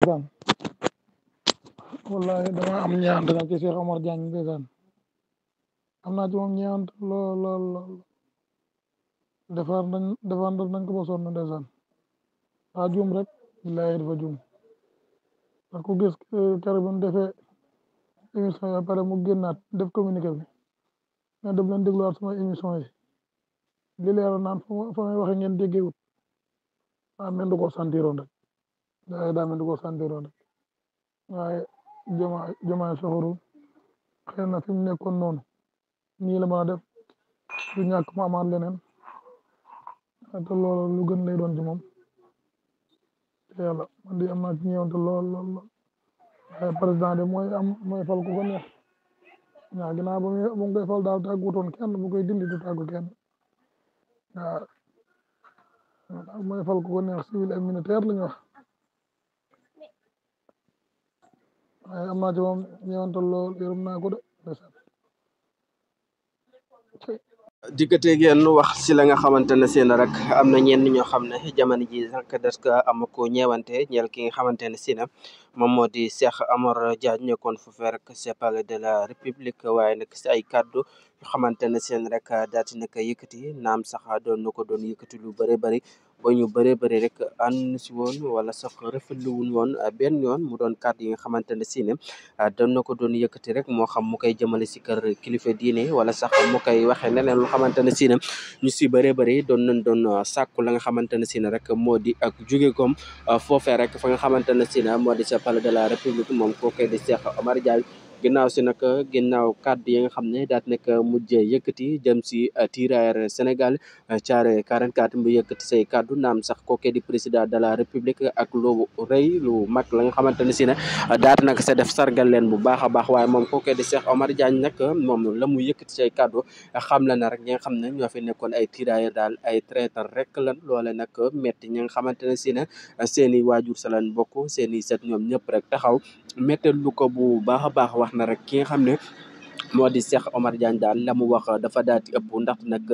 ndeysaan wallahi dama am ñeewante nag ci Cheikh Omar Diagne ndeysaan am naa ci moom ñeewante lool défendre nañ ko ba sonn ndeysaan daa juum rek billahi dafa juum ndax ku gis keroog bi mu defee émission yi pare mu génnaat def communiqué bi mais def leen dégluwaat sama émission yi li leeroon naan fa may waxe ngeen déggewut daa mel du ko santiroon rek daa mel du ko santiroon rek waaye jomaay soxorul xëy na fi mu nekkoon noonu nii la mën a def du ñàkk mu amaat leneen te loolu lu gën lay doon ci moom te yàlla man di am naa ci ñeewante lool waaye président de mooy fal ku ko neex waaw ginnaaw ba mu koy fal daal tàggutoon kenn bu koy dindi du tàggu kenn waaw mooy fal ku ko neex civil ak militaire la ñu wax waaye am naa ci moom ñeewante lool yërëm naa ko de dikkatee ngeen wax si la nga xamante ne seen rek am na ñenn ñoo xam ne jamono ji rek des ko am ko ñeewante ñeel ki nga xamante ne si na moom moo di Cheikh Omar Diagne nekkoon foofee rek ci palais de la République waaye nag si ay kaddu yu xamante ne seen rek daati na ko yëkkati naam sax doon na ko doon yëkkati lu bëri ba ñu bëri rek ànd si woon wala sax rafetlu wuñ woon benn yoon mu doon kàddu yi nga xamante ne si ne doon na ko doon yëkkati rek moo xam mu koy jëmale si kër kilifa diine wala sax mu koy waxee neneen lu xamante ne si ne ñu si bëri doon nañ doon sàkku la nga xamante ne si ne rek moo di ak jóge koom foofee rek fa nga xamante ne si ne moo di sa palais de la République moom kookee di Cheikh Omar Diagne ginnaaw kàddu yi nga xam ne daat nag mujjee yëkkati jëm si tirailleur Sénégal Thiaré 44 mu yëkkati say kàddu naam sax kookee di président de la République ak lu rëy lu mag la nga xamante ne si ne daat nag sa def sargal leen bu baax a baax waaye moom kookee di Cheikh Omar Diagne nag moom la mu yëkkati say kàddu xam la na rek ñi nga xam ne ñoo fi nekkoon ay tirailleur daal ay traître rek lan loole nag metti ñi nga xamante ne si ne seen i waajur sa lan bokk seen i set ñoom ñëpp rek taxaw mettel lu ko bu baax a baax wax na rek ki nga xam ne moo di Cheikh Omar Diagne daal la mu wax dafa daati ëpp ndax nag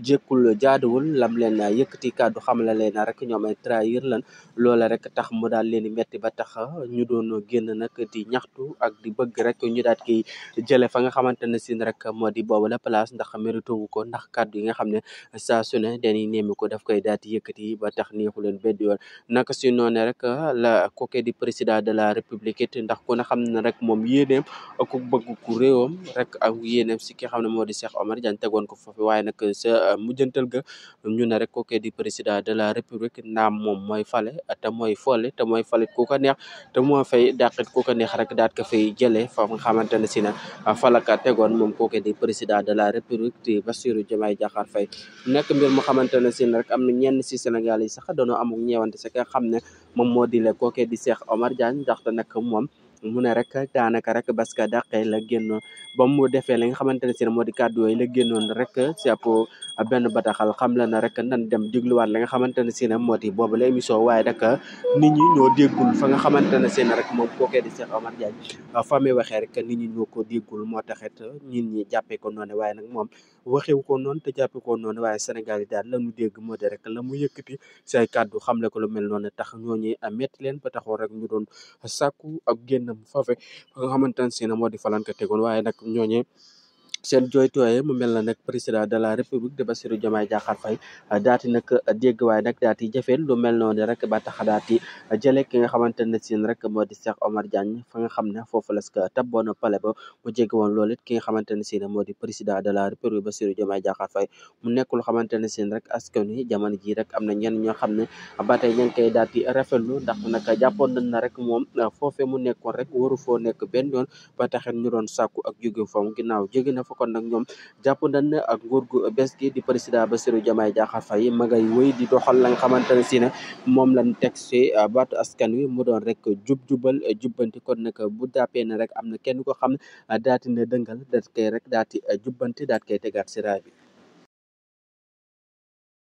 jaaduwul lam leen yëkkati kàddu xamla leen rek ñoom ay trahir lan loola rek tax mu daal leen di metti ba tax ñu doon génn nag di ñaxtu ak di bëgg rek ñu daat ki jële fa nga xamante ne si rek moo di boobu la place ndax mérito wu ko ndax kàddu yi nga xam ne saa su ne dañuy néemi ko daf koy daati yëkkati ba tax neexu leen benn yoon naka si noone rek la kooke di président de la République it ndax ku ne xam ne rek moom yéeneem ku bëgg ku réewam rek ak yéeneem si ki xam ne moo di Cheikh Omar Diagne tegoon ko foofu waaye nag sa mujjantal ga ñu ne rek kookee di président de la République naam moom mooy fale te mooy folle te mooy falit ku ko neex te moo fay dàqit ku ko neex rek daat ko fay jëlee fa nga xamante ne si na falaka tegoon moom kookee di président de la République di Bassirou Diomaye Diakhar Faye nekk mbir mu xamante ne si rek am na ñenn si Sénégal yi sax dañoo amuk ñeewante sa nga xam ne moom moo di le kookee di Cheikh Omar Diagne ndaxte nag moom mu ne rek daanaka rek parce que dàqee la génn ba mu defee li nga xamante ne si moo di kàddu yooyu la génnoon rek si ab benn bataxal xam la na rek nan dem dégluwaat la nga xamante ne si moo di boobu la émission waaye rek nit ñi ñoo déggul fa nga xamante ne si rek moom kookee di Cheikh Omar Diagne fa muy waxee rek nit ñi ñoo ko déggul moo taxit nit ñi jàppee ko noonu waaye nag moom waxewu ko noonu te jàppee ko noonu waaye Sénégal yi daal la ñu dégg moo di rek la mu yëkkati si ay kàddu xamle ko lu mel noonu tax ñooñu metti leen ba taxoon rek ñu doon sàkku ak génnam foofe nga xamante ne si moo di falan ko tegoon waaye nag ñooñee seen jooytooye mu mel na nag président de la République de Bassirou Diomaye Diakhar Faye daati nag dégg waaye nag daati jëfeel lu mel noonu rek ba tax daati jële ki nga xamante ne si rek moo di Cheikh Omar Diagne fa nga xam ne foofu la ko tabboon pale ba mu jéggi woon loolu it ki nga xamante ne si moo di président de la République Bassirou Diomaye Diakhar Faye mu nekk lu xamante ne si rek askan wi jamono ji rek am na ñenn ñoo xam ne ba tey ñu ngi koy daati rafetlu ndax nag jàppoon nañ na rek moom foofee mu nekkoon rek waru foo nekk benn yoon ba taxit ñu doon sàkku ak jóge foofu ginnaaw jóge na kon nag ñoom jàpp nañ ne ak nguur gu bees gi di président Bassirou Diomaye Diakhar Faye ma ngay wéy di doxal la nga xamante ne si ne moom lañ teg si baatu askan wi mu doon rek jubal jubbanti kon nag bu jàppee ne rek am na kenn ko xam ne daati na dëngal daat koy rek daati jubbanti daat koy tegaat si raay bi